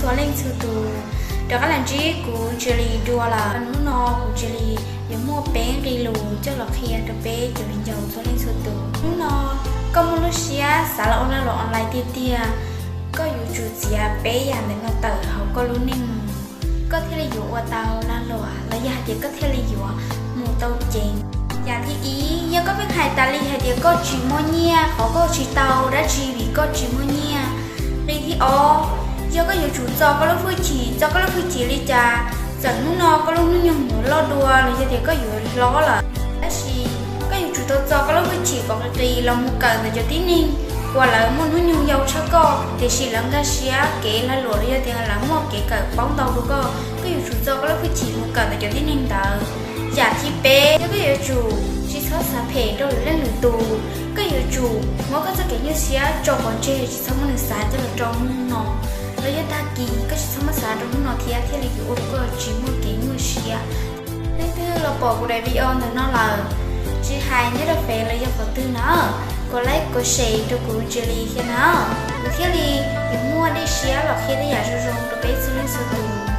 Txhua leej txhua tus rov qab los ntsib kuv Ntsia Lis dua lawm. Hnub no kuv Ntsia Lis yuav muaj peb nqe lus coj los qhia rau peb cov viv ncaus txhua leej txhua tus. Hnub no koj muaj lub siab xav los ua lag luam online tiag tiag, koj yuav tsum txiav peb yam ntawm no tawm hauv koj lub neej mus, koj thiaj li yuav ua tau lag luam los yog hais tias koj thiaj li yuav mus tau ceev. Yam thib ib, yog koj pheej hais tas li hais tias koj tsis muaj nyiaj, qhov koj tsis tau dab tsi vim koj tsis muaj nyiaj. Nqe thib ob, yog koj yuav tsum txo koj lub hwj chim, txo koj lub hwj chim li cas, txawm hnub no koj lub hnub nyoog yuav loj dua los yog tias koj yuav hlob lawm, tab sis koj yuav tsum tau txo koj lub hwj chim kom qis qis los mus kawm ntawm cov tib neeg uas lawv muaj hnub nyoog yau tshaj koj, tiam sis lawv nkag siab kev lag luam los yog tias lawv muaj kev kawm paub ntau dua koj. Koj yuav tsum txo koj lub hwj chim mus kawm ntawm cov tib neeg ntawd. Yam thib peb, yog koj yuav tsum tsis txhob xav phem rau lwm leej lwm tus, koj yuav tsum muab koj txoj kev nyuaj siab tso pov tseg, tsis txhob muab nws xav coj los rau hnub no los yog tag kis, koj tsis txhob muab xav rau hnub no thiab thiaj li yuav ua rau koj tsis muaj kev nyuaj siab. Leej twg los pom kuv daim video ntawm no lawm, tsis hais nyob rau fev los yog qhov twg na, kom like kom share rau kuv Ntsia Lis thiab na, kuv thiaj li yuav muaj dej siab los qhia tej yam zoo zoo rau peb txhua leej txhua tus.